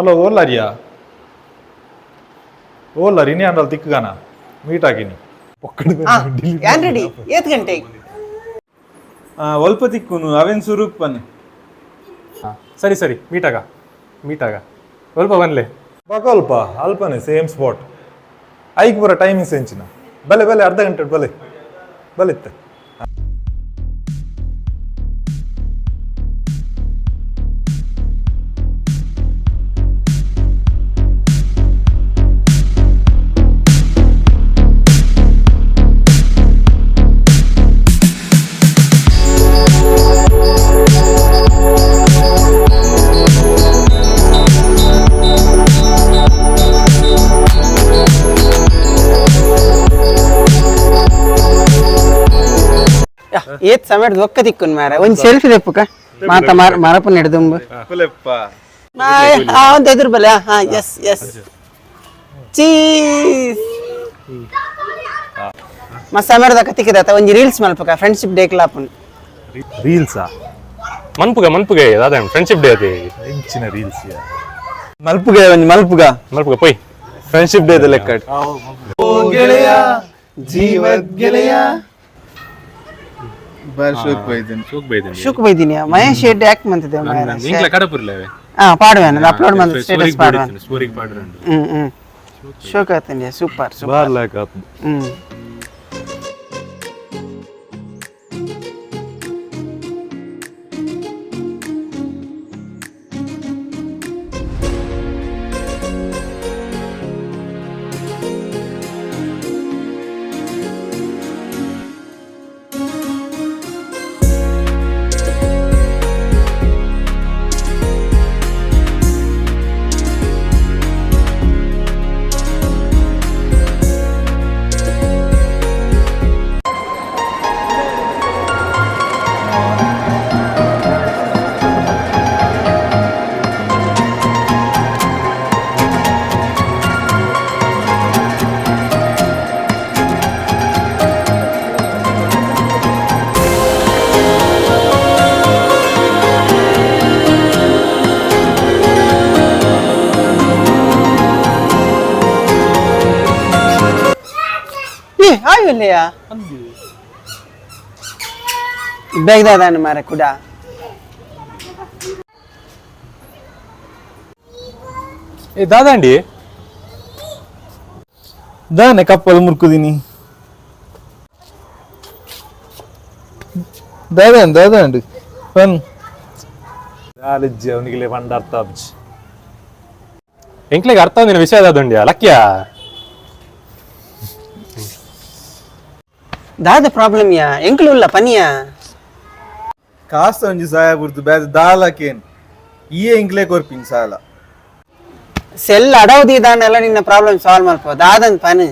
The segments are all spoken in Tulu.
ಹಲೋ, ಓಲ್ಲಾರಿಯಾ? ಓಲ್ಲಾರಿ ಇನಿ ಅಂಡಲ್ ತಿಕ್ಕಗಾನ ಮೀಟ್ ಹಾಕಿನಿ. ಯಾನ್ ರೆಡಿ. ಏತ್ ಗಂಟೆಗೆ? ಒಲ್ಪ ತಿಕ್ಕುನು, ಅವೇನ್ ಸುರುಕ್ ಪನ್ನೆ. ಸರಿ ಸರಿ, ಮೀಟಾಗ ಮೀಟಾಗ, ಸ್ವಲ್ಪ ಬನ್ಲೆ. ಬಕಲ್ಪ ಅಲ್ಪನೆ ಸೇಮ್ ಸ್ಪಾಟ್. ಐಕ್ ಬರ ಟೈಮಿಂಗ್ಸ್ ಎಂಚಿನ? ಬಲೆ ಬಲೆ, ಅರ್ಧ ಗಂಟೆ ಬಲೆ ಬಲಿತ್ತೆ. ಏತ್ ಸಮಯದ ಒಕ್ಕ ತಿಕ್ಕುನ್ ಮಾರ, ಒಂಜಿ ಸೆಲ್ಫಿ ದೆಪ್ಪುಕ ಮಾತ ಮರಪು ನೆಡ್ದುಂಬು. ಒಂದು ಎದುರು ಬಲೆ. ಹಾ, ಎಸ್ ಎಸ್, ಚೀಸ್. ಮಸ್ತ್ ಸಮಯದ ತಿಕ್ಕಿದಾತ. ಒಂಜಿ ರೀಲ್ಸ್ ಮಲ್ಪಕ, ಫ್ರೆಂಡ್ಶಿಪ್ ಡೇ ಕ್ಲಾಪುನ್. ರೀಲ್ಸಾ? ಮನ್ಪುಗ ಮನ್ಪುಗ, ದಾದ ಫ್ರೆಂಡ್ಶಿಪ್ ಡೇ ಅದೇ. ಎಂಚಿನ ರೀಲ್ಸ್? ಮಲ್ಪುಗ, ಒಂಜಿ ಮಲ್ಪುಗ. ಮನ್ಪುಗ ಪೋಯ್. ಫ್ರೆಂಡ್ಶಿಪ್ ಡೇ ಲೆಕ್ಕ. ಗೆಳೆಯ, ಜೀವದ್ ಗೆಳೆಯ, ಬಾರಿ ಶೋಕ್ ಬೈದಿನಿ. ಶೋಕ್ ಬೈದಿನಿ. ಶುಕ್ ಬೈದಿನಿ. ಮಹೇಶ್ ಶೆಟ್ಟಿ ಯಾಕೆ ಮಂತಿದ್ದೆ? ಇಂಕ್ಲ ಕಡಪುರ್ಲೇವೆ. ಹಾ, ಪಾಡುವೇನು, ಅಪ್ಲೋಡ್ ಮಂತ್ ಸ್ಟೇಟಸ್ ಪಾಡುವೇನು. ಸ್ಟೋರಿಗೆ ಪಾಡ್ರಂಡು. ಹ್ಮ್ ಹ್ಮ್ ಶೋಕ್ ಆತಂಡಿ, ಸೂಪರ್ ಸೂಪರ್. ಬಾರ್ಲಾಕ. ಹ್ಮ್. ಏ ಆಯುಲ್ಲಯ್ಯ ಬೇಗದಾನ ಮಾರ ಕುಡ. ಏ ದಾದಾಂಡಿ. ದಾನೆ ಕಪ್ಪಲ್ ಮುರ್ಕುದಿನಿ? ದಾದಾಂಡ್ ದಾದಾಂಡ್ ಪನ್. ಕಾಲೇಜ್ ಅವನಿಗೆ ಪಂಡ ಅರ್ಥ ಆಪುಜಿ. ಎಂಕ್ಲೆಗ್ ಅರ್ಥ ಆದಿನ ವಿಷಯ ದಾದಂಡಿ ಲಕ್ಕಿಯಾ. ದಾದ ಪ್ರಾಬ್ಲಮ್ ಯಾ? ಎಂಕ್ಲು ಉಲ್ಲ ಪನಿಯಾ. ಕಾಸ್ತ ಒಂಜಿ ಸಾಯ ಬುರ್ದು ಬ್ಯಾದ ದಾಲಕೇನ್ ಈ ಇಂಕ್ಲೆ ಕೊರ್ಪಿನ್ ಸಾಲ. ಸೆಲ್ ಅಡವದಿ ದಾನೆಲ್ಲ ನಿನ್ನ ಪ್ರಾಬ್ಲಮ್ ಸಾಲ್ವ್ ಮಲ್ಪ. ದಾದನ್ ಪನಿ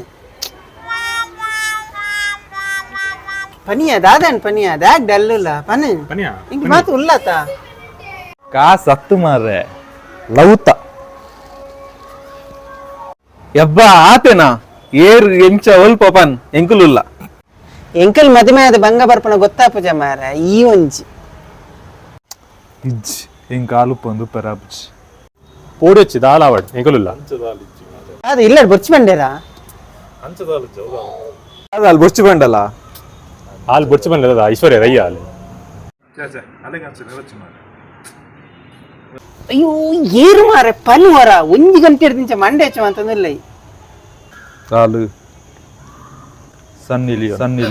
ಪನಿಯ, ದಾದನ್ ಪನಿಯ, ದಾಗ್ ಡಲ್ಲುಲ್ಲ ಪನಿ. ಪನಿಯಾ. ಇಂಕ್ ಮಾತು ಉಲ್ಲತ. ಕಾಸು ಹತ್ತು ಮಾರ್ರೆ, ಲೌತ. ಯಬ್ಬಾ, ಆತೇನಾ? ಏರ್ ಎಂಚ ಒಲ್ಪ ಪನ್, ಎಂಕುಲುಲ್ಲ. ಎಂಕಲ್ ಮದಿಮೆ ಆದ ಬಂಗ ಬರ್ಪಣ ಗೊತ್ತಾಪುಜ ಮಾರ ಈ ಒಂಜಿ. ಇಜ್ಜಿ, ಎಂಕ್ ಆಲುಪ್ಪ ಒಂದು ಪೆರಾಪುಜಿ. ಪೋಡಿ వచ్చి ದಾಲಾವಡ್ ಎಂಕುಲುಲ್ಲ. ಅದು ಇಲ್ಲ, ಬೊಚ್ಚು ಬಂಡೇರಾ. ಅದು ಅಲ್ಲಿ ಬೊಚ್ಚು ಬಂಡಲ್ಲ. ಹಾಲು ಬೊಚ್ಚು ಬಂದಿಲ್ಲ, ಐಶ್ವರ್ಯ ರೈ ಹಾಲು. ಅಯ್ಯೋ, ಏರು ಮಾರೆ ಪನಿ ವರ, ಒಂಜಿ ಗಂಟೆ ಹಿಡ್ದಿಂಚ ಮಂಡೆ ಹೆಚ್ಚ ಅಂತಂದಿಲ್ಲ. ಕಾಲು ಸನ್ನಿ ಲಿಯೋನ್, ಸನ್ನಿ.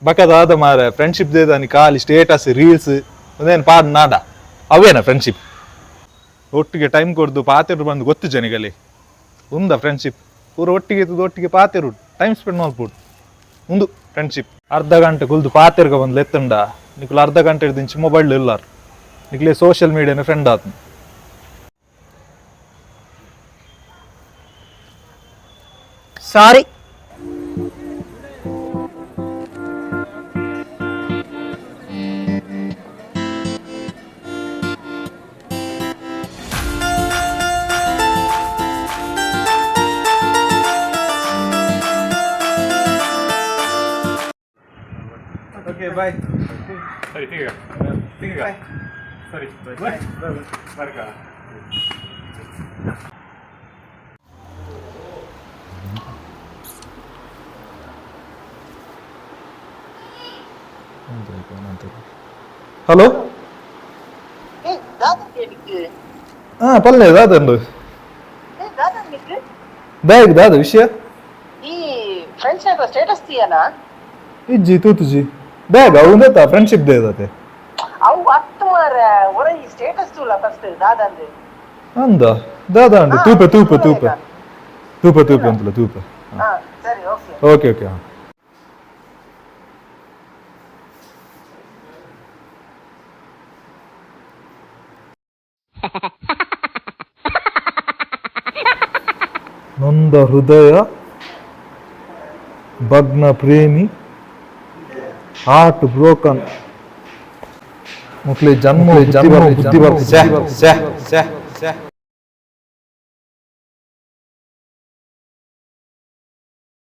ಬಕದಾದ ಮಾರೆ, ಫ್ರೆಂಡ್ಶಿಪ್ ದೇದಾನಿ ಖಾಲಿ ಸ್ಟೇಟಸ್ ರೀಲ್ಸ್ ಒಂದೇನು ಪಾಡ್ ನಾಡ, ಅವೇನ ಫ್ರೆಂಡ್ಶಿಪ್? ಒಟ್ಟಿಗೆ ಟೈಮ್ ಕೊಡ್ದು ಪಾತೆರು ಬಂದು ಗೊತ್ತು ಜನಿಗಲಿ ಉಂದ ಫ್ರೆಂಡ್ಶಿಪ್? ಪೂರ ಒಟ್ಟಿಗೆ ಇದ್ದದ್ದು, ಒಟ್ಟಿಗೆ ಪಾತೆರು, ಟೈಮ್ ಸ್ಪೆಂಡ್ ಮಾಡ್ಬೋದು, ಉಂದು ಫ್ರೆಂಡ್ಶಿಪ್. ಅರ್ಧ ಗಂಟೆ ಕುಲ್ದು ಪಾತೆರ್ಗ ಬಂದು ಲೆತ್ತಂಡ ನಿಕ್ಲು ಅರ್ಧ ಗಂಟೆ ಹಿಡ್ದಿಂಚಿ ಮೊಬೈಲ್ ಇಲ್ಲಾರ್. ನಿಕ್ಲೆ ಸೋಷಿಯಲ್ ಮೀಡಿಯಾನ ಫ್ರೆಂಡ್ ಆತ್ನು. ಸಾರಿ. ಓಕೆ. ಬಾಯ್. ಸರಿ, ತಿಂಗ ತಿಂಗ. ಸರಿ, ಬಾಯ್. ಬರ್ಕ. ಹಲೋ. ಹಾ, ಪಲ್ಲೆ ದಾದಂಡು. ಬ್ಯಾಗ್ ದಾದ ವಿಷಯ? ಈ ಫ್ರೆಂಡ್ಸ್ ಸ್ಟೇಟಸ್ ತೀಯನಾ? ಇಜ್ಜಿ, ತೂತುಜಿ. ಬ್ಯಾಗ್ ಅವು ಉಂದತ್ತ ಫ್ರೆಂಡ್ಶಿಪ್ ಡೇ ದಾತೆ. ಅವು ಅತ್ತು ಮಾರ, ಒರ ಈ ಸ್ಟೇಟಸ್ ತೂಲ ಫಸ್ಟ್ ದಾದಂದು. ಅಂದ, ದಾದ ಅಂಡು? ತೂಪೆ ತೂಪೆ ತೂಪೆ ತೂಪೆ ತೂಪೆ ಅಂತಲ್ಲ, ತೂಪೆ. ಹಾ, ಸರಿ, ಓಕೆ. ಓಕೆ ಓಕೆ, ಹಾ. ನೊಂದ ಹೃದಯ, ಭಗ್ನ ಪ್ರೇಮಿ, ಹಾರ್ಟ್ ಬ್ರೋಕನ್. ಮುಕ್ಲಿ ಜನ್ಮ ಜನ್ಮ ಬುದ್ಧಿ.